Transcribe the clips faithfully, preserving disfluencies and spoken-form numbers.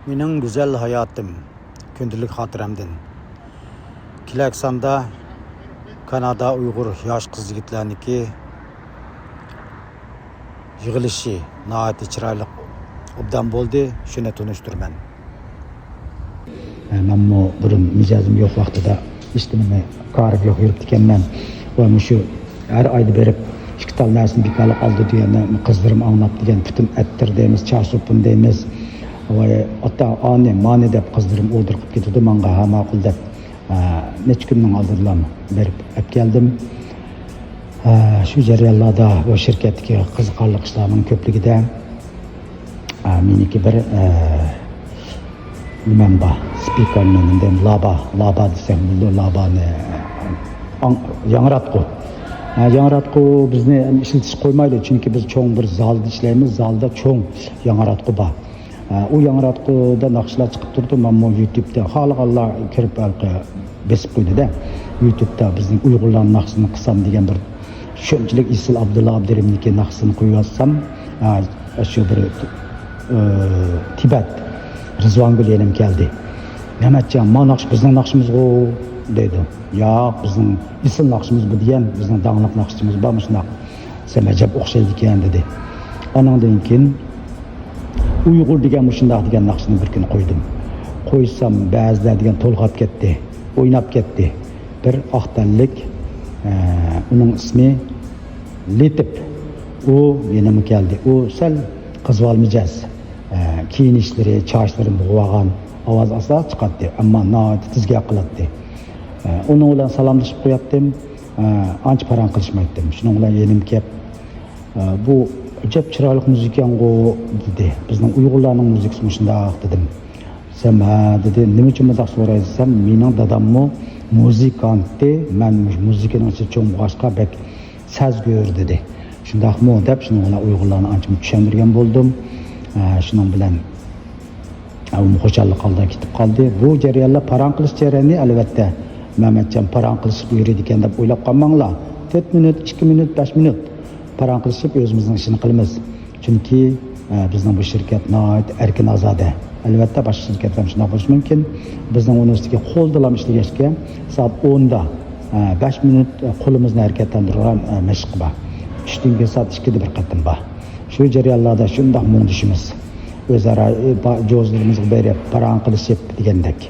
مېنىڭ گۈزەل ھاياتىم، كۈندىلىك خاتىرەمدىن. كېلەر ساندا كانادا ئۇيغۇر ياش قىز يىگىتلەرنىڭكى يىغىلىشى ناھايىتى چىرايلىق، ئوبدان بولدى، شۇنى تونۇشتۇرىمەن. مەنمۇ بۇرۇن مىجەزىم يوق ۋاقتىدا ھېچنېمە كارىم يوق يۈرۈپتىكەنمەن. ۋە مۇشۇ ھەر ئايدا بېرىپ ئىككى تال نەرسىنى بىكارلىق ئالدى دېگەننى قىزلىرىم ئاڭلاپ دېگەن پۈتۈن ئەتىر دەيمىز، چاچ سوپۇن دەيمىز. ۋاي ئاتا ئانى مانى دەپ قىزلىرىم ئوردېر قىلىپ كېتىدۇ ماڭا، ھە ماقۇل دەپ. ئە، نەچچە كۈننىڭ ئالدىدىلا بېرىپ ئەپ كەلدىم. ئە، شۇ جەريانلاردا بۇ شىركەتتىكى قىزىقارلىق ئىشلارنىڭ كۆپلۈكىدە، ئە، مېنىڭكى بىر، ئە، نېمەم بار، سپىكېرنى، نېمە دەيمەن، لابا، لابا دېسەم بولىدۇ، لابانى، ئاڭ-، ياڭراتقۇ. ئە، ياڭراتقۇ بىزنى ئىشلىتىشكە قويمايدۇ، چۈنكى بىز چوڭ بىر زالدا ئىشلەيمىز، زالدا چوڭ ياڭراتقۇ بار. ئە، ئۇ ياڭراتقۇدا ناخشىلار چىقىپ تۇرىدۇ، مەنمۇ يۇتۇبتا خالىغانلار كىرىپ ھېلىقى بېسىپ قويىدۇ-دە. يۇتۇبتا بىزنىڭ ئۇيغۇرلارنىڭ ناخشىسىنى قىلسام دېگەن بىر شۇنچىلىك ئېسىل ئابدۇللا ئابدۇرېھىمنىڭكى ناخشىسىنى قويۇۋاتسام، ئە، شۇ بىر، ئە، تىبەت رىزۋانگۈل يېنىمغا كەلدى. «مەمەتجان، ما ناخشا بىزنىڭ ناخشىمىزغۇ؟» دەيدۇ. «ياق، بىزنىڭ ئېسىل ناخشىمىز بۇ» دېگەن، «بىزنىڭ داڭلىق ناخشىچىمىز بار مۇشۇنداق. سەن ئەجەب ئوخشايدىكەن» دېدى. ئانىڭدىن كېيىن ئۇيغۇر دېگەن مۇشۇنداق دېگەن ناخشىنى بىر كۈنى قويدۇم. قويسام بەزىلەر دېگەن تولغاپ كەتتى، ئويناپ كەتتى. بىر ئاق تەنلىك، ئە، ئۇنىڭ ئىسمى لېتىپ. ئۇ يېنىمغا كەلدى. ئۇ سەل قىزىۋال مىجەز. ئە، كىيىنىشلىرى، چاچلىرى بوغۇۋالغان، ئاۋاز ئاستا چىقاتتى، ئەمما ناھايىتى تېز گەپ قىلاتتى. ئە، ئۇنىڭ بىلەن سالاملىشىپ قوياتتىم. ئە، ئانچە پاراڭ قىلىشمايتتىم. شۇنىڭ بىلەن يېنىمغا كەپ، «ئە، بۇ ئەجەب چىرايلىق مۇزىكا ئىكەنغۇ» دېدى. «بىزنىڭ ئۇيغۇرلارنىڭ مۇزىكىسى مۇشۇنداق» دېدىم. دېسەم، «ھە» دېدى. «نېمە ئۈچۈن بۇنداق سوراي؟» دېسەم، «مېنىڭ داداممۇ مۇزىكانتتى، مەن مۇشۇ مۇزىكىنىڭ ئىچىدە چوڭ بولغاچقا بەك سەزگۈر» دېدى. «شۇنداقمۇ؟» دەپ، شۇنىڭ بىلەن ئۇيغۇرلارنى ئانچە چۈشەندۈرگەن بولدۇم. ئە، شۇنىڭ بىلەن ئۇمۇ خۇشاللىق ھالدا كېتىپ قالدى. بۇ جەريانلار پاراڭ قىلىش جەريانى، ئەلۋەتتە، مەمەتجان پاراڭ قىلىشىپ يۈرىدىكەن دەپ ئويلاپ قالماڭلار. تۆت مىنۇت، ئىككى مىنۇت، بەش مىنۇت پاراڭ قىلىشىپ ئۆزىمىزنىڭ ئىشىنى قىلىمىز. چۈنكى، ئە، بىزنىڭ بۇ شىركەت ناھايىتى ئەركىن، ئازادە. ئەلۋەتتە، باشقا شىركەتلەر شۇنداق بولۇشى مۇمكىن. بىزنىڭ ئۇنىۋېرسىتېتتىكى قولدىلام ئىشلىگەچكە سائەت ئوندا، ئە، بەش مىنۇت، ئە، قولىمىزنى ھەرىكەتلەندۈرىدىغان، ئە، مەشىق بار. چۈشتىن كېيىن سائەت ئىككىدە بىر قېتىم بار. شۇ جەريانلاردا شۇنداق مۇڭدىشىمىز. ئۆزئارا، ئى، با-، جوزىلىرىمىزغا بېرىپ، پاراڭ قىلىشىپ دېگەندەك.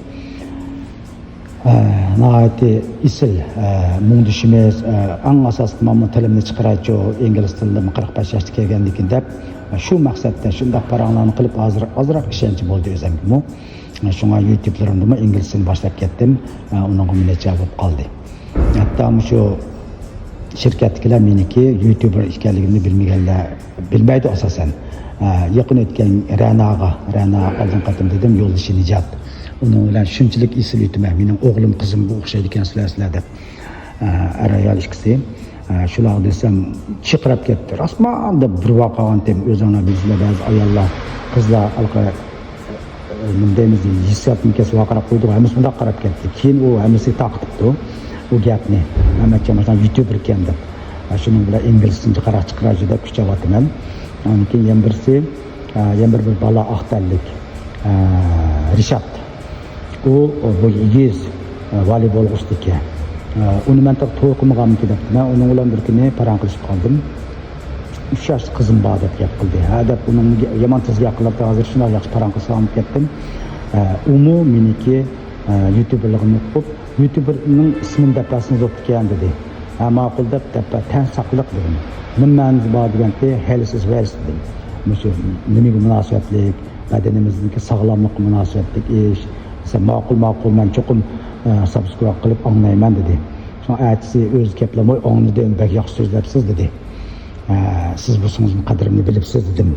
ئە، ناھايىتى ئېسىل، ئە، مۇڭدىشىمىز. ئە، ئەڭ ئاساسلىقى، مانا تىلىمنى چىقىرايچۇ، ئىنگلىز تىلىدىمۇ قىرىق بەش ياشتا كەلگەندىكىن دەپ، ئە، شۇ مەقسەتتە شۇنداق پاراڭلارنى قىلىپ، ھازىر ئازراق ئىشەنچ بولدى ئۆزەمگىمۇ. ئە، شۇڭا يۇتۇبلىرىمدىمۇ ئىنگلىزچىنى باشلاپ كەتتىم. ئە، ئۇنىڭغىمۇ نەچچە ئاي بولۇپ قالدى. ھەتتا مۇشۇ شىركەتتىكىلەر مېنىڭكى يۇتۇبېر ئىكەنلىكىمنى بىلمىگەنلەر، بىلمەيدۇ ئاساسەن. ئە، يېقىن ئۆتكەن رەناغا، رەنا ئالدىنقى قېتىم دېدىم، يولدىشى نىجات. ئۇنىڭ بىلەن شۇنچىلىك ئېسىل ئۆتىمەن، مېنىڭ ئوغلۇم، قىزىمغا ئوخشايدىكەن سىلەر، سىلەر دەپ. ئە، ئەر-ئايال ئىككىسى. ئە، شۇلارغا دېسەم، چىرقىراپ كەتتى. راستما دەپ بىر ۋارقىرىغانتىم، ئۆزۈڭلار بىلىسىلەر، بەزى ئاياللار، قىزلار ھېلىقى نېمە دەيمىز، ھېسسىياتتىن كەلسە ۋارقىراپ قويدۇق، ھەممىسى مۇنداق قاراپ كەتتى. كېيىن ئۇ ھەممىسىگە تارقىتىپتۇ ئۇ گەپنى. مەمەتجان ماشۇنداق يۇتۇبېر ئىكەن دەپ. شۇنىڭ بىلەن ئىنگلىزچە قاراق چىقىرايچۇ دەپ كۈچەۋاتىمەن. ئاندىن كېيىن يەنە بىرسى، يەنە بىر، بىر بالا ئاق تەنلىك، رىشات. ئۇ، بۇ يېزا ۋالىبولغا ئۇستا ئىكەن. ئۇنى مەن تېخى توي قىلمىغانمىكىن دەپتىمەن. ئۇنىڭ بىلەن بىر كۈنى پاراڭ قىلىشىپ قالدىم. ئۈچ ياشلىق قىزىم بار دەپ گەپ قىلدى. ھە دەپ، ئۇنىڭ يامان تېز گەپ قىلاتتى، ھازىر شۇنداق ياخشى پاراڭ قىلسام كەتتىم. ئۇمۇ مېنىڭكى يۇتۇبېرلىقىمنى ئوقۇپ، يۇتۇبېرنىڭ ئىسمىنى دەپ بەرسىڭىز بوپتىكەن دېدى. ھە، ماقۇل دەپ، دەپ بەر، تەن ساقلىق دېدىم. نېمە مەنىسى بار دېگەنتى، ھېلس ئىز ۋېلس دېدىم. مۇشۇ نېمىگە مۇناسىۋەتلىك، بەدىنىمىزنىڭكى ساغلاملىققا مۇناسىۋەتلىك ئىش. دېسە، ماقۇل، ماقۇل، مەن چوقۇم، ئە، سابسكرايب قىلىپ ئاڭلايمەن دېدى. شۇڭا ئەتىسى ئۆزى كەپلا، ۋاي، ئاڭلىدىم، بەك ياخشى سۆزلەپسىز دېدى. ئە، سىز بولسىڭىزمۇ قەدرىمنى بىلىپسىز دېدىم.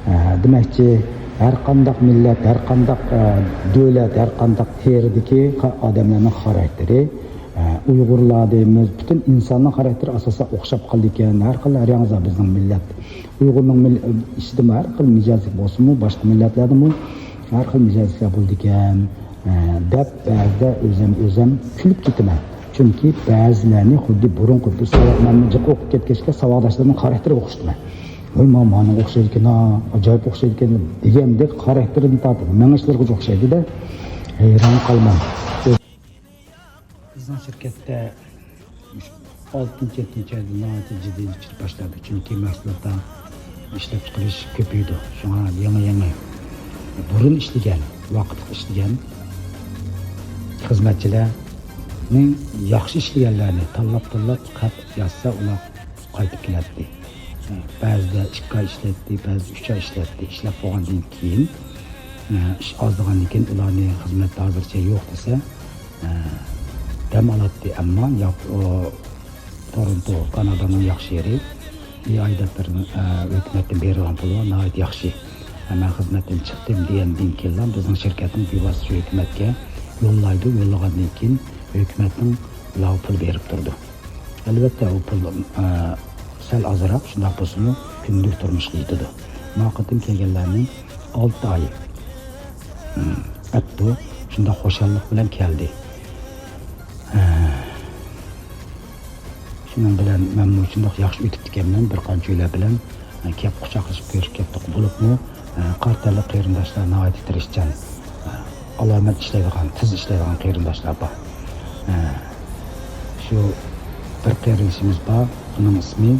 ئە، دېمەكچى، ھەر قانداق مىللەت، ھەر قانداق، ئە، دۆلەت، ھەر قانداق تېرىدىكى خا-، ئادەملەرنىڭ خاراكتېرى، ئە، ئۇيغۇرلار دەيمىز، پۈتۈن ئىنساننىڭ خاراكتېرى ئاساسەن ئوخشاپ قالىدىكەن. ھەر خىل، ھەر ياڭزا بىزنىڭ مىللەت. ئۇيغۇرنىڭ مىل-، ئىچىدىمۇ ھەر خىل مىجەزلىك بولسىمۇ، باشقا مىللەتلەردىمۇ ھەر خىل مىجەزلىكلەر بولىدىكەن، ئە، دەپ بەزىدە ئۆزەم، ئۆزەم كۈلۈپ كېتىمەن. چۈنكى بەزىلەرنى خۇددى بۇرۇنقى بىر ساۋاق، مەنمۇ جىق ئوقۇپ كەتكەچكە ساۋاقداشلىرىمنىڭ خاراكتېرىگە ئوخشىتىمەن. ۋاي، مانا مانا ئوخشايدىكەن، ھا، ئاجايىپ ئوخشايدىكەن دېگەندەك خاراكتېرىنى تارتىپ مېڭىشلىرىغا ئوخشايدۇ-دە. ھەيران قالماڭ. بىزنىڭ شىركەتتە ئالتىنچى، يەتتىنچى ئايدا ناھايىتى جىددىي ئىشلەپ باشلىدى. چۈنكى مەھسۇلاتتا ئىشلەپچىقىرىش كۆپىيىدۇ. شۇڭا يېڭى-يېڭى بۇرۇن ئىشلىگەن، ۋاقىتلىق ئىشلىگەن خىزمەتچىلەرنىڭ ياخشى ئىشلىگەنلەرنى تاللاپ-تاللاپ خەت يازسا، ئۇلار قايتىپ كېلەتتى. بەزىدە ئىككى ئاي ئىشلەتتى، بەزىدە ئۈچ ئاي ئىشلەتتى. ئىشلەپ بولغاندىن كېيىن، ئىش ئازلىغاندىن كېيىن، ئۇلارنى خىزمەتتە ھازىرچە يوق دېسە، دەم ئالاتتى. ئەمما ياق، ئۇ تورونتو، كانادانىڭ ياخشى يېرى، ئى ئاي دەپتىرىنىڭ، ئە، ھۆكۈمەتتىن بېرىدىغان پۇلى ناھايىتى ياخشى. مەن خىزمەتتىن چىقتىم دېگەندىن كېيىنلا بىزنىڭ شىركەتنىڭ بىۋاسىتە شۇ ھۆكۈمەتكە يوللايدۇ. يوللىغاندىن كېيىن ھۆكۈمەتنىڭ ئۇلارغا پۇل بېرىپ تۇرىدۇ. ئەلۋەتتە، ئۇ پۇل، ئە، سەل ئازراق، شۇنداق بولسىمۇ كۈندىلىك تۇرمۇشقا يېتىدۇ. ما قېتىم كەلگەنلەرنىڭ ئالتە ئايى، ئەپتۇ، شۇنداق خۇشاللىق بىلەن كەلدى. شۇنىڭ بىلەن مەنمۇ شۇنداق ياخشى ئۆتۈپتىكەنمەن، بىر قانچە ئۆيلەر بىلەن، ئە، كەپ قۇچاقلىشىپ كۆرۈشۈپ كەتتۇق. بولۇپمۇ، ئە، قارا تەنلىك قېرىنداشلار ناھايىتى تىرىشچان. ئە، ئالامەت ئىشلەيدىغان، تېز ئىشلەيدىغان قېرىنداشلار بار. ئە، شۇ بىر قېرىندىشىمىز بار، ئۇنىڭ ئىسمى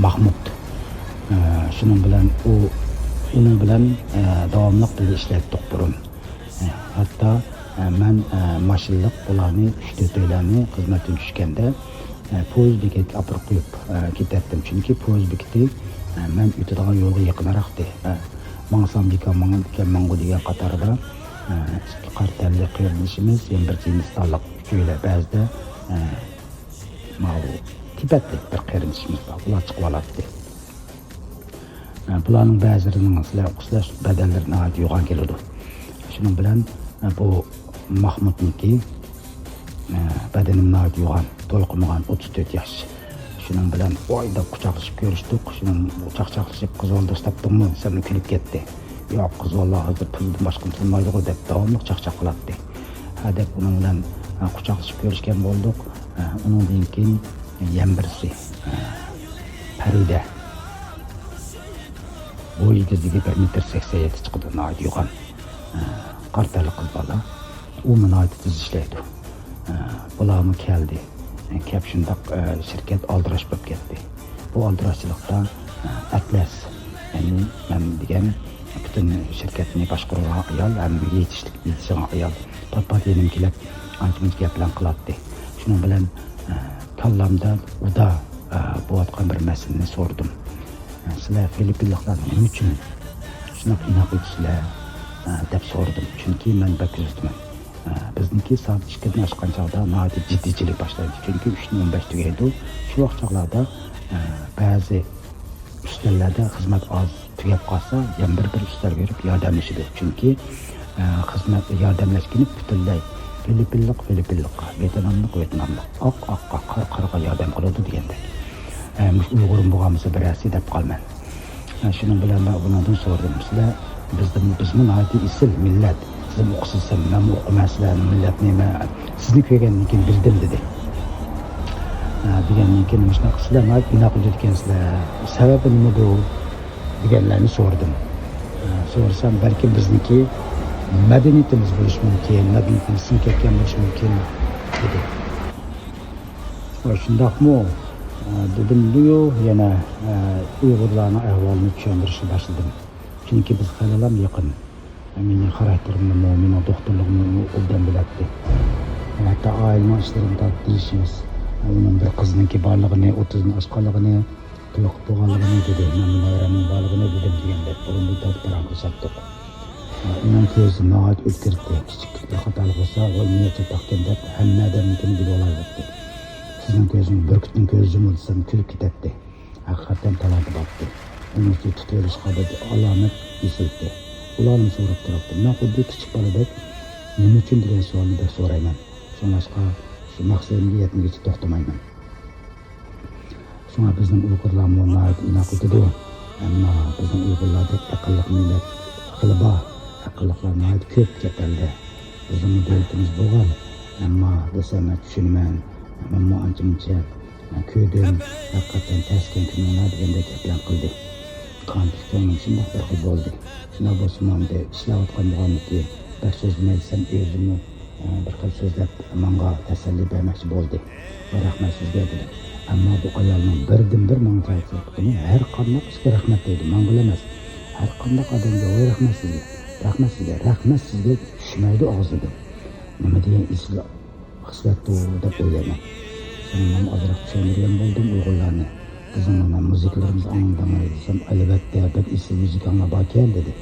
ماھمۇت. ئە، شۇنىڭ بىلەن ئۇ، ئۇنىڭ بىلەن، ئە، داۋاملىق بىللە ئىشلەيتتۇق بۇرۇن. ئە، ھەتتا، ئە، مەن، ئە، ماشىنىلىق بۇلارنى ئۈچ تۆتەيلەننى خىزمەتتىن چۈشكەندە، ئە، پويىز بېكەتكە ئاپىرىپ قويۇپ، ئە، كېتەتتىم. چۈنكى پويىز بېكىتى، ئە، مەن ئۆتىدىغان يولغا يېقىنراقتى. ئە، ماڭسام بىكار ماڭىدىكەنمەنغۇ دېگەن قاتاردا، ئە، ئىككى قارا تەنلىك قېرىندىشىمىز، يەنە بىر ھىندىستانلىق ئۈچەيلەن بەزىدە، ئە، ماۋۇ تىبەتلىك بىر قېرىندىشىمىز بار، ئۇلار چىقىۋالاتتى. ئە، بۇلارنىڭ بەزىلىرىنىڭ سىلەر ئوقۇسىلەر بەدەنلىرى ناھايىتى يوغان كېلىدۇ. شۇنىڭ بىلەن، ئە، بۇ ماھمۇتنىڭكى، ئە، بەدىنىمۇ ناھايىتى يوغان، تولۇقلىمىغان، ئوتتۇز تۆت ياش. شۇنىڭ بىلەن ۋاي دەپ قۇچاقلىشىپ كۆرۈشتۇق. شۇنىڭ قۇچاق چاقلىشىپ، قىز بالا دوست تاپتىڭمۇ دېسەممۇ كۈلۈپ كەتتى. ياق، قىز بالا ھازىر پۇلدىن باشقىنى تونۇمايدىغۇ دەپ داۋاملىق چاقچاق قىلاتتى. ھە دەپ ئۇنىڭ بىلەن، ئە، قۇچاقلىشىپ كۆرۈشكەن بولدۇق. ئە، ئۇنىڭدىن كېيىن يەنە بىرسى، ئە، پەرىدە. بويى ئېگىزلىكى بىر مېتىر سەكسەن يەتتە چىقىدۇ، ناھايىتى يوغان. ئە، قارا تەنلىك قىز بالا. ئۇمۇ ناھايىتى تېز ئىشلەيدۇ. ئە، بۇلارمۇ كەلدى. ئە، كەپ شۇنداق، ئە، شىركەت ئالدىراش بولۇپ كەتتى. بۇ ئالدىراشچىلىقتا، ئە، ئەتلەس، يەنى مەن دېگەن پۈتۈن شىركەتنى باشقۇرىدىغان ئايال ھەم يېتىشلىك، يېتىشىدىغان ئايال پات-پات يېنىمغا كېلىپ ئانچە-مۇنچە گەپلەرنى قىلاتتى. شۇنىڭ بىلەن، ئە، كاللامدا ئۇدا، ئە، بولۇۋاتقان بىر مەسىلىنى سورىدىم. ئە، سىلەر فىلىپپىنلىقلار نېمە ئۈچۈن شۇنداق ئىناق ئۆتىسىلەر، ئە، دەپ سورىدىم. چۈنكى مەن بەك كۆزىتىمەن. ئە، بىزنىڭكى سائەت ئىككىدىن ئاشقان چاغدا ناھايىتى جىددىيچىلىك باشلايدۇ. چۈنكى ئۈچتىن ئون بەش تۈگەيدۇ. شۇ ۋاقىت چاغلاردا، ئە، بەزى ئۈستەللەردە خىزمەت ئاز تۈگەپ قالسا، يەنە بىر، بىر ئۈستەل بېرىپ ياردەملىشىدۇ. چۈنكى، ئە، خىزمەت ياردەملەشكىنى پۈتۈنلەي فىلىپپىنلىق فىلىپپىنلىققا، ۋيېتناملىق ۋيېتناملىققا، ئاق ئاققا، قارا قارىغا ياردەم قىلىدۇ دېگەندەك. ئە، مۇشۇ ئۇيغۇرۇم بولغانمىسا بىرەرسى دەپ قالىمەن. ئە، شۇنىڭ بىلەن مەن ئۇنىڭدىن سورىدىم. سىلەر بىزدىن، بىزمۇ ناھايىتى ئېسىل مىللەت. سىزمۇ ئوقۇسىز دېسەم، مەنمۇ ئوقۇمەن سىلەرنىڭ مىللەتنى. مەن سىزنى كۆرگەندىن كېيىن بىلدىم، دېدى. ئە، دېگەندىن كېيىن، مۇشۇنداق سىلەر ناھايىتى ئىناق ئۆتىدىكەنسىلەر. سەۋەبى نېمىدۇ؟ دېگەنلەرنى سورىدىم. ئە، سورىسام، بەلكىم بىزنىڭكى مەدەنىيىتىمىز بولۇشى مۇمكىن، مەدەنىيىتىمىز سىڭىپ كەتكەن بولۇشى مۇمكىن، دېدى. ئە، شۇنداقمۇ؟ ئە، دېدىم، يو، يەنە، ئە، ئۇيغۇرلارنىڭ ئەھۋالىنى چۈشەندۈرۈشكە باشلىدىم. چۈنكى بىز خېلىلا يېقىن. مېنىڭ خاراكتېرىمنىمۇ، مېنىڭ دوختۇرلۇقۇمنىمۇ ئوبدان بىلەتتى. ھەتتا ئائىلىنىڭ ئىشلىرىنى تارتىپ دېيىشىمىز. ئۇنىڭ بىر قىزىنىڭكى بارلىقىنى، ئوتتۇزدىن ئاشقانلىقىنى، تولۇق بولغانلىقىنى دېدى. مەن نەۋرەمنىڭ بارلىقىنى بىلدىم دېگەندەك، بۇرۇن بىر دەپ پاراڭ قىلىشاتتۇق. ئۇنىڭ كۆزى ناھايىتى ئۆتكۈر ئىدى. كىچىك بىر خاتالىق بولسا، ۋاي، نىيەت چاتاقكەن دەپ ھەممە ئادەمنىڭكىنى بىلىۋالايتتى. سىزنىڭ كۆزىڭىز بۈركۈتنىڭ كۆزىمۇ دېسەم، كۈلۈپ كېتەتتى. ھەقىقەتەن تالانتى بارتتى. ئۇنىڭ ئۈستىگە تۇتۇۋېلىشقا بىر ئالامەت ئېسىلتى. ئۇلارنىمۇ سوراپ تۇراتتىم. مەن خۇددى كىچىك بالىدەك نېمە ئۈچۈن دېگەن سوئالنى بەك سورايمەن. شۇڭلاشقا شۇ مەقسىتىمگە يەتمىگۈچە توختىمايمەن. شۇڭا بىزنىڭ ئۇيغۇرلارمۇ ناھايىتى ئىناق ئۆتىدۇ. ئەمما بىزنىڭ ئۇيغۇرلاردەك ئەقىللىق مىللەت خېلى بار. ئەقىللىقلار ناھايىتى كۆپ چەت ئەلدە. بىزنىڭمۇ دۆلىتىمىز بولغان. ئەمما دېسەم، مەن چۈشىنىمەن. مەنمۇ ئانچە-مۇنچە، كۆردۈم، ھەقىقەتەن تەسكەن كۈنۈڭلار دېگەندەك گەپلەرنى قىلدى. قانتىس كۆڭلۈم شۇنداق بىر خىل بولدى. شۇنداق بولسىمۇ ئەمدى ئىشلەۋاتقان بولغاندىكى بىر سۆزلىمەي دېسەم ئۆزىمۇ، ئە، بىر خىل سۆزلەپ ماڭا تەسەللى بەرمەكچى بولدى. ۋاي رەھمەت سىزگە دېدى. ئەمما بۇ ئايالنىڭ بىردىنبىر ماڭا جاۋاب قىلغىنى ھەر قانداق ئىشقا رەھمەت دەيدۇ. ماڭىلا ئەمەس، ھەر قانداق ئادەمگە ۋاي رەھمەت سىزگە، رەھمەت سىزگە، رەھمەت سىزگە چۈشمەيدۇ ئاغزىدىن. نېمە دېگەن ئېسىل خىسلەتتۇ دەپ ئويلايمەن. سەن ماڭا ئازراق چۈشەندۈرگەن بولدۇم ئۇيغۇرلارنى. بىزنىڭ مۇزىكىلىرىمىزنى ئاڭلىدىڭلار دېسەم، ئەلۋەتتە، بەك ئېسىل مۇزىكاڭلار باركەن دېدى.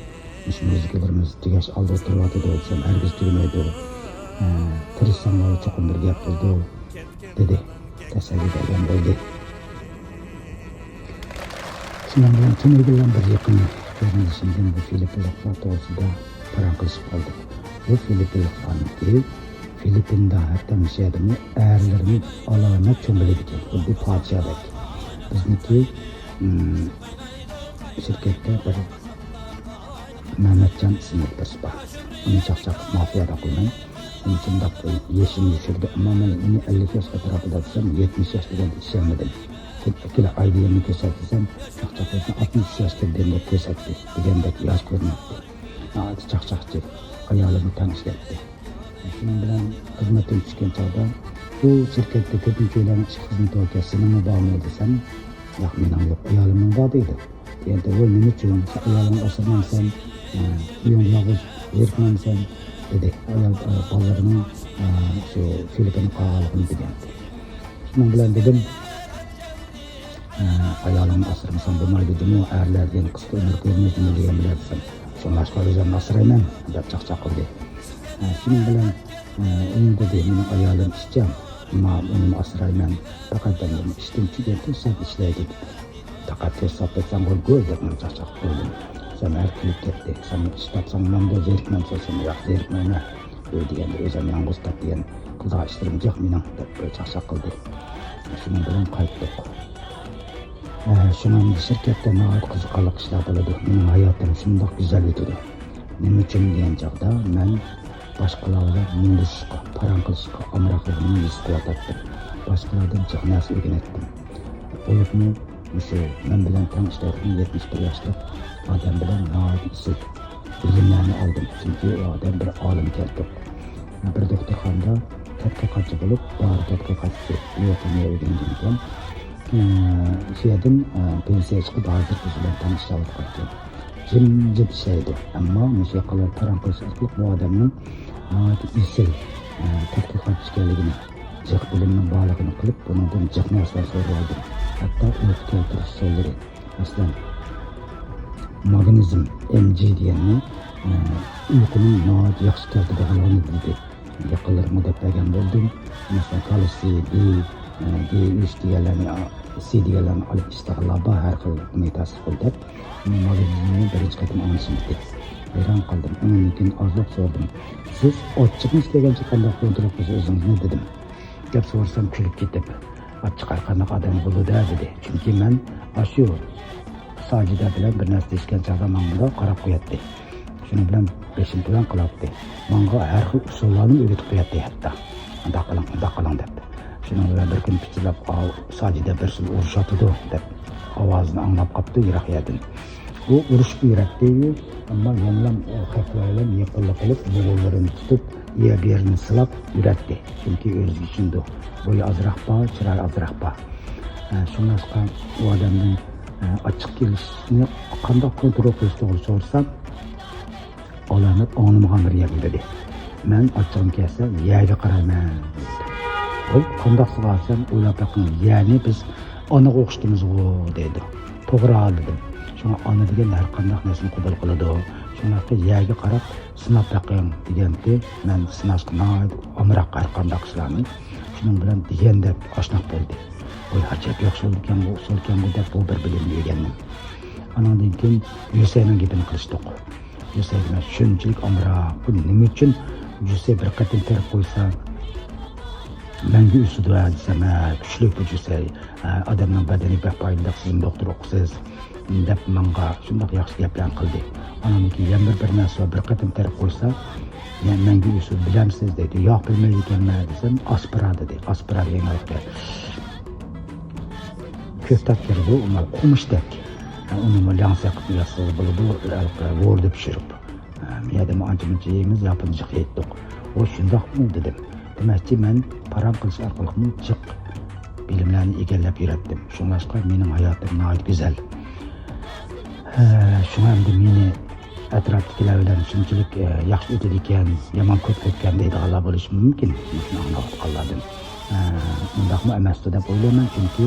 مۇشۇ مۇزىكىلىرىمىز تۈگەش ئالدىدا تۇرۇۋاتىدۇ دېسەم، ھەرگىز تۈگىمەيدۇ. ھە، تىرىشساڭلار چوقۇم بىر گەپ بولىدۇ دېدى. تەسەللى بەرگەن بولدى. شۇنىڭ بىلەن تۈنۈگۈنلەم بىر يېقىن قېرىندىشىمدىن بۇ فىلىپپىنلىقلار توغرىسىدا پاراڭ قىلىشىپ قالدۇق. بۇ فىلىپپىنلىقلارنىڭكى فىلىپپىندا ھەتتا مۇشۇ يەردىمۇ ئەرلىرىنى ئالامەت چوڭ بىلىدىكەن، خۇددى پادىشاھدەك. بىزنىڭكى، ئىم، شىركەتتە بىر مەمەتجان ئىسىملىك بىرسى بار. ئۇنى چاقچاق قىلىپ مافىيا دەپ قويىمەن. ئۇنى شۇنداق يېشىنى يوشۇردى. ئەمما مەن ئۇنى ئەللىك ياش ئەتراپىدا دېسەم، يەتمىش ياش دېگەندە ئىشەنمىدىم. ئەكېلىپ ئايدىيەمنى كۆرسەت دېسەم، چاقچاق قىلىپ ئاتمىش ياش كىردىم دەپ كۆرسەتتى دېگەندەك ياش كۆرۈنەتتى. ناھايىتى چاقچاقچى، ئايالىمۇ تەڭ ئىشلەتتى. شۇنىڭ بىلەن خىزمەتتىن چۈشكەن چاغدا، بۇ شىركەتتە كۆپىنچە ئۆيلەرنىڭ ئىشقا خىزمىتى باركەن، سېنىڭمۇ بارمۇ دېسەم، ياق، مېنىڭ يوق، ئايالىمنىڭ بار دەيدۇ. دېگەندە، ۋاي، نېمە ئۈچۈن؟ سەن ئايالىڭنى ئاسرىمامسەن؟ ئە، ئۆيۈڭدە يالغۇز زېرىكمەمسەن؟ دېدى. ئايال، ئە، بالىلىرىنىڭ، ئە، شۇ فىلىپپىنغا قالغانلىقىنى دېگەنتى. شۇنىڭ بىلەن دېدىم، ئە، ئايالىڭنى ئاسرىمىساڭ بولمايدۇ دېدىمۇ، ئەرلەر دېگەن قىسقا ئۆمۈر كۆرمەيدۇ، نېمە دېگەن بىلەن دېسەم، شۇڭلاشقا ئۆزۈمنى ئاسرايمەن دەپ چاقچاق قىلدى. ئە، شۇنىڭ بىلەن، ئە، ئۇمۇ دېدى، مېنىڭ ئايالىم ئىشچان، ئەمما ئۇنىمۇ ئاسرايمەن، پەقەت ئىشتىن چۈشكەن پۇرسەت ئىشلەيدۇ دېدى. پەقەت تۆت سائەت ئۆتسەڭ گۆر دەپ مەن چاقچاق قىلدىم. سەن ھەر كۈلۈپ كەتتى. سەن ئىش تاپساڭ ماڭدۇ، زېرىكمەمسەن؟ سەن ياق، زېرىكمەيمەن. ئۆي دېگەندە ئۆزۈم يالغۇز تاپ دېگەن قىلىدىغان ئىشلىرىم جىق مېنىڭ دەپ بىر چاقچاق قىلدى. شۇنىڭ بىلەن قايتتۇق. ئە، شۇڭا ئەمدى شىركەتتە ناھايىتى قىزىقارلىق ئىشلار بولىدۇ. مېنىڭ ھاياتىم شۇنداق گۈزەل ئۆتىدۇ. نېمە ئۈچۈن دېگەن چاغدا مەن باشقىلار بىلەن مۇڭدىشىشقا، پاراڭ قىلىشقا ئامراقلىقىمنى ھېس قىلىۋاتاتتىم. باشقىلاردىن جىق نەرسە ئۆگىنەتتىم. بولۇپمۇ مۇشۇ مەن بىلەن تەڭ ئىشلەيدىغان يەتمىش بىر ياشلىق ئادەم بىلەن ناھايىتى ئېسىل بىلىملەرنى ئالدىم. چۈنكى ئۇ ئادەم بىر ئالىم كەلتۇق. بىر دوختۇرخانىدا تەتقىقاتچى بولۇپ، دارى تەتقىقاتچىسى، بىيوخىمىيە ئۆگەنگەن ئىكەن. ئى، شۇ يەردىن، ئى، پېنسىيەگە چىقىپ، ھازىر بىز بىلەن تەڭ ئىشلەۋاتقانىكەن. جىمجىت ئىشلەيدۇ. ئەمما مۇشۇ ياققىلار پاراڭ قىلىش ئارقىلىق بۇ ئادەمنىڭ ناھايىتى ئېسىل، ئى، تەتقىقاتچى ئىكەنلىكىنى، جىق بىلىمنىڭ بارلىقىنى قىلىپ، بۇنىڭدىن جىق نەرسىلەر سورىۋالدىم. ھەتتا ئۇيقۇ كەلتۈرۈش ئۇسۇللىرى، مەسىلەن، ماگنىزم، ئېم جى دېگەننى، ئە، ئۇيقۇنىڭ ناھايىتى ياخشى كەلتۈرىدىغانلىقىنى بىلدى. يېقىنلىرىمۇ دەپ بەرگەن بولدۇم. مەسىلەن، كالسىي، دى، ئە، دى ئۈچ دېگەنلەرنى، سى دېگەنلەرنى ئېلىپ ئىچىدىغانلار بار، ھەر خىل مېتاسىقول دەپ. ماگنىزمنى بىرىنچى قېتىم ئاڭلىشىم ئىدى. ھەيران قالدىم. ئۇنىڭدىن كېيىن ئازراق سورىدىم. سىز ئاچچىقىڭىز كەلگەنچە قانداق كونترول قىلىسىز ئۆزىڭىزنى؟ دېدىم. دەپ سورىسام كۈلۈپ كېتىپ، ئاچچىق ھەر قانداق ئادەمگە بولىدۇ دېدى. چۈنكى مەن ئاشۇ ساجىدە بىلەن بىر نەرسە دېيىشكەن چاغدا ماڭا مۇنداق قاراپ قوياتتى. شۇنىڭ بىلەن بېشىنى پىلان قىلاتتى. ماڭا ھەر خىل ئۇسۇللارنى ئۆگىتىپ قوياتتى ھەتتا. مۇنداق قىلىڭ، مۇنداق قىلىڭ دەپ. شۇنىڭ بىلەن بىر كۈنى پىچىرلاپ، «ئاۋۇ ساجىدە بىرسى ئۇرۇشۇۋاتىدۇ» دەپ ئاۋازىنى ئاڭلاپ قاپتۇ يىراق يەردىن. ئۇ ئۇرۇشقا ئۆرەتتى، ئەمما يەنىلا خەقلەر بىلەن يېقىنلىق قىلىپ، بۇلۇڭلىرىنى تۇتۇپ، يەر بېرىنى سىلاپ يۈرەتتى. چۈنكى ئۆزىگە چۈشىنىدۇ. بويى ئازراق بار، چىرايى ئازراق بار. ئە، شۇڭلاشقا ئۇ ئادەمدىن، ئە، ئاچچىق كېلىشنى قانداق كونترول قىلىش توغرا سورىسام، ئالامەت ئاڭلىمىغان بىر گەپنى دېدى. مەن ئاچچىقىم كەلسە يەرگە قارايمەن دېدى. ھوي، قانداقسىغا دېسەم، ئويلاپ بېقىڭ، يەرنى بىز ئانىغا ئوخشىتىمىزغۇ دەيدۇ. توغرا دېدىم. شۇڭا ئانا دېگەن ھەر قانداق نەرسىنى قوبۇل قىلىدۇ. شۇڭلاشقا يەرگە قاراپ سىناپ بېقىڭ دېگەنتى. مەن سىناشقا ناھايىتى ئامراق ھەر قانداق ئىشلارنى. شۇنىڭ بىلەن دېگەندەك ئاشناق بولدى. ۋاي، ئەجەب ياخشى ئۇسۇلكەنغۇ، ئۇسۇلكەنغۇ دەپ بۇ بىر بىلىمنى ئۆگەندىم. ئانىڭدىن كېيىن يۈسەينىڭ گېپىنى قىلىشتۇق. يۈسەي مەن شۇنچىلىك ئامراق، بۇ نېمە ئۈچۈن يۈسەي بىر قېتىم تېرىپ قويسا مەڭگۈ ئۆسىدۇ ھە دېسەم، ھە، كۈچلۈك بۇ يۈسەي. ھە، ئادەمنىڭ بەدىنىگە بەك پايدىلىق، سىزمۇ دوختۇر ئوقۇسىز دەپ ماڭا شۇنداق ياخشى گەپلەرنى قىلدى. ئانىڭدىن كېيىن يەنە بىر، بىر نەرسە بار، بىر قېتىم تېرىپ قويسا، يەنە مەڭگۈ ئۆسىدۇ، بىلەمسىز دەيدۇ. ياق، بىلمەيدىكەنمەن دېسەم، ئاسپىرا دېدى. ئاسپىرا دېگەن ھېلىقى كۆكتات كىرىدۇ، ئۇ قومۇشتەك. ئۇنىمۇ لەڭسە قىلىپ ياسىسا بولىدۇ، ھېلىقى ھوردا پىشۇرۇپ. ھە، بۇ يەردىمۇ ئانچە-مۇنچە يەيمىز، ياپونچە جىق يەيتتۇق. ئۇ شۇنداقمۇ دېدىم. دېمەكچى، مەن پاراڭ قىلىش ئارقىلىقمۇ جىق بىلىملەرنى ئىگىلەپ يۈرەتتىم. شۇڭلاشقا مېنىڭ ھاياتىم ناھايىتى گۈزەل. ھە، شۇڭا ئەمدى مېنى ئەتراپتىكىلەر بىلەن شۇنچىلىك، ئە، ياخشى ئۆتىدىكەن، يامان كۆپ ئۆتكەن دەيدىغانلار بولۇشى مۇمكىن، مۇشۇنى ئاڭلاۋاتقانلاردىن. ئە، ئۇنداقمۇ ئەمەستۇ دەپ ئويلايمەن، چۈنكى،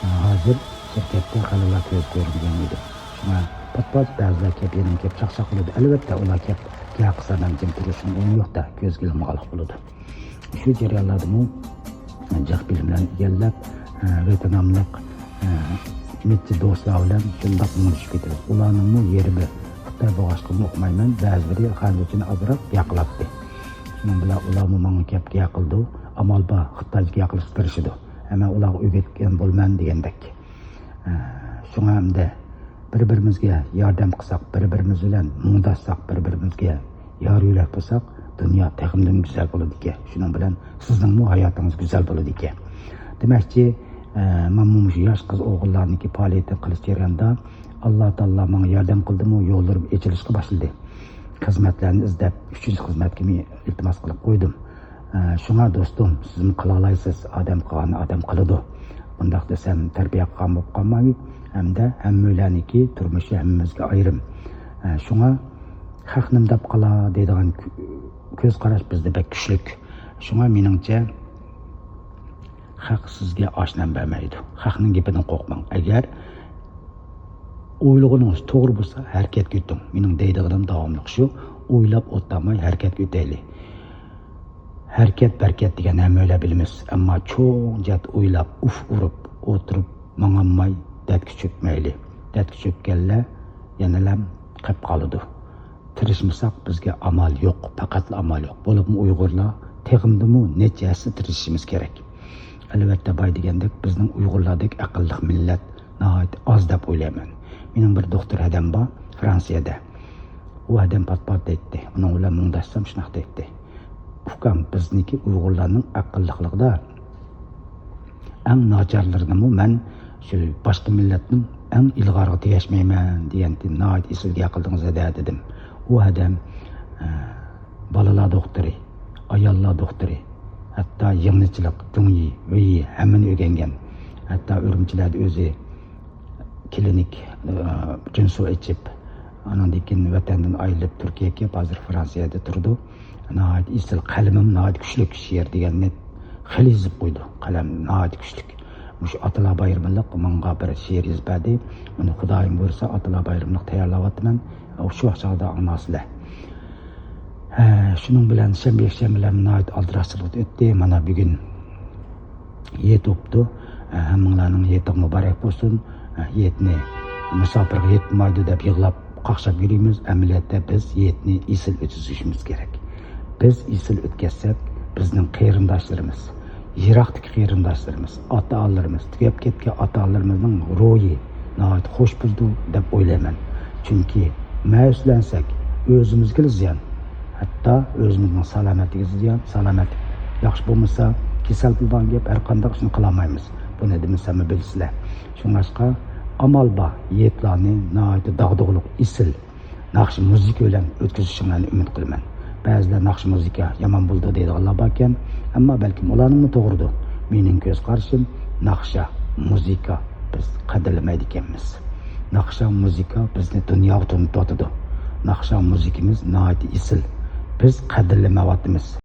ئە، ھازىر شىركەتتە خېلىلا كۆز كۆرمىگەن ئىدىم. شۇڭا پات-پات بەزىلەر كەپ، يېنىمغا كەپ چاقچاق قىلىدۇ. ئەلۋەتتە، ئۇلار كەپ گەپ قىلسا مەن جىم تۇرۇشۇم ئورنى يوق-دە، كۆزگە ئىلمىغانلىق بولىدۇ. شۇ جەريانلاردىمۇ جىق بىلىملەرنى ئىگىلەپ، ۋەتىناملىق نەچچە دوستلار بىلەن شۇنداق مۇڭدىشىپ كېتىمىز. ئۇلارنىڭمۇ يېرى بىر خىتاي بولغاچقىمۇ ئۇقمايمەن، بەزىلىرى خەنزۇچىنى ئازراق گەپ قىلاتتى. شۇنىڭ بىلەن ئۇلارمۇ ماڭا كەپ گەپ قىلىدۇ، ئامال بار خىتايچە گەپ قىلىشقا تىرىشىدۇ. ئەمما ئۇلارغا ئۆگەتكەن بولىمەن دېگەندەك. شۇڭا ئەمدى بىر-بىرىمىزگە ياردەم قىلساق، بىر-بىرىمىز بىلەن مۇڭداشساق، بىر-بىرىمىزگە يار يۆلەك بولساق، دۇنيا تېخىمۇ گۈزەل بولىدىكەن. شۇنىڭ بىلەن سىزنىڭمۇ ھاياتىڭىز گۈزەل بولىدىكەن. دېمەكچى، ئە، مەنمۇ مۇشۇ ياش قىز ئوغۇللارنىڭكى پائالىيىتىنى قىلىش جەريانىدا ئاللا تائالا ماڭا ياردەم قىلدىمۇ، يوللىرىم ئېچىلىشقا باشلىدى. خىزمەتلەرنى ئىزدەپ، ئۈچىنچى خىزمەتكىمۇ ئىلتىماس قىلىپ قويدۇم. ئە، شۇڭا دوستۇم، سىزمۇ قىلالايسىز، ئادەم قىلغاننى ئادەم قىلىدۇ. بۇنداق دېسەم، تەربىيە قىلغان بولۇپ قالماي، ھەمدە ھەممەيلەننىڭكى تۇرمۇشى ھەممىمىزگە ئايرىم. ئە، شۇڭا خەق نېمە دەپ قالا دەيدىغان كۆ-، كۆز قاراش بىزدە بەك كۈچلۈك. شۇڭا مېنىڭچە، خەق سىزگە ئاش-نان بەرمەيدۇ. خەقنىڭ گېپىدىن قورقماڭ. ئەگەر ئويلىغىنىڭىز توغرا بولسا، ھەرىكەتكە ئۆتۈڭ. مېنىڭ دەيدىغىنىم داۋاملىق شۇ، ئويلاپ ئولتۇرماي ھەرىكەتكە ئۆتەيلى. ھەرىكەت بەرىكەت دېگەن ھەممەيلەن بىلىمىز. ئەمما چوڭ جەھەت ئويلاپ، ئۇف ئۇرۇپ ئولتۇرۇپ ماڭالماي دەردكە چۆكمەيلى. دەردكە چۆككەنلەر يەنىلا قېلىپ قالىدۇ. تىرىشمىساق بىزگە ئامال يوق، پەقەتلا ئامال يوق. بولۇپمۇ ئۇيغۇرلار تېخىمۇ نەچچە ھەسسە تىرىشىشىمىز كېرەك. ئەلۋەتتە، باي دېگەندەك بىزنىڭ ئۇيغۇرلاردەك ئەقىللىق مىللەت ناھايىتى ئاز دەپ ئويلايمەن. مېنىڭ بىر دوختۇر ھەدەم بار فرانسىيەدە. ئۇ ھەدەم پات-پات دەيتتى. ئۇنىڭ بىلەن مۇڭداشسام شۇنداق دەيتتى. ئۇكام، بىزنىڭكى ئۇيغۇرلارنىڭ ئەقىللىقلىقىدا ئەڭ ناچارلىرىنىمۇ مەن شۇ باشقا مىللەتنىڭ ئەڭ ئىلغارىغا تېگەشمەيمەن دېگەنتى، ناھايىتى ئېسىل گەپ قىلدىڭىز ھەدە دېدىم. ئۇ ھەدەم، ئە، بالىلار دوختۇرى، ئاياللار دوختۇرى، ھەتتا يىڭنىچىلىق، جۇڭيى، ۋېيى ھەممىنى ئۆگەنگەن. ھەتتا ئۈرۈمچىلەردە ئۆزى كلىنىك، ئە، جىنسۇ ئېچىپ، ئانىڭدىن كېيىن ۋەتەندىن ئايرىلىپ تۈركىيەگە كېلىپ، ھازىر فرانسىيەدە تۇرىدۇ. ناھايىتى ئېسىل، قەلىمىم ناھايىتى كۈچلۈك، شېئىر دېگەننى خېلى يېزىپ قويىدۇ. قەلەم ناھايىتى كۈچلۈك. مۇشۇ ئاتىلار بايرىمىلىق ماڭا بىر شېئىر يېزىپ بەردى. ئۇنى خۇدايىم بۇيرۇسا ئاتىلار بايرىملىق تەييارلاۋاتىمەن. شۇ ۋاقىت چاغدا ئاڭلارسىلەر. ھە، شۇنىڭ بىلەن شەنبە، يەكشەنبىلەرمۇ ناھايىتى ئالدىراشچىلىقتا ئۆتتى. مانا بۈگۈن ھېيت بوپتۇ. ھەممىڭلارنىڭ ھېيتىغا مۇبارەك بولسۇن. ھېيتنى مۇساپىرغا يېتمايدۇ دەپ يىغلاپ، قاقشاپ يۈرىمىز. ئەمەلىيەتتە بىز ھېيتنى ئېسىل ئۆتكۈزۈشىمىز كېرەك. بىز ئېسىل ئۆتكۈزسەك، بىزنىڭ قېرىنداشلىرىمىز، يىراقتىكى قېرىنداشلىرىمىز، ئاتا-ئانىلىرىمىز، تۈگەپ كەتكەن ئاتا-ئانىلىرىمىزنىڭ روھى ناھايىتى خوش بولىدۇ دەپ ئويلايمەن. چۈنكى مەيۈسلەنسەك، ئۆزىمىزگىلا زىيان. ھەتتا ئۆزىمىزنىڭ سالامەتلىكىگە زىيان، سالامەتلىك ياخشى بولمىسا، كېسەل بولىدىغان گەپ، ھەر قانداق ئىشنى قىلالمايمىز. بۇنى دېمىسەممۇ بىلىسىلەر. شۇڭلاشقا ئامال بار، ھېيتلارنى ناھايىتى داغدۇغىلىق، ئېسىل ناخشا مۇزىكا بىلەن ئۆتكۈزۈشۈڭلارنى ئۈمىد قىلىمەن. بەزىلەر ناخشا مۇزىكا يامان بولىدۇ دەيدىغانلار باركەن، ئەمما بەلكىم ئۇلارنىڭمۇ توغرىدۇر. مېنىڭ كۆز قارىشىم، ناخشا مۇزىكا بىز قەدىرلىمەيدىكەنمىز. ناخشا مۇزىكا بىزنى دۇنياغا تونۇتۇۋاتىدۇ. ناخشا مۇزىكىمىز ناھايىتى ئېسىل. بىز قەدىرلىمەيۋاتىمىز.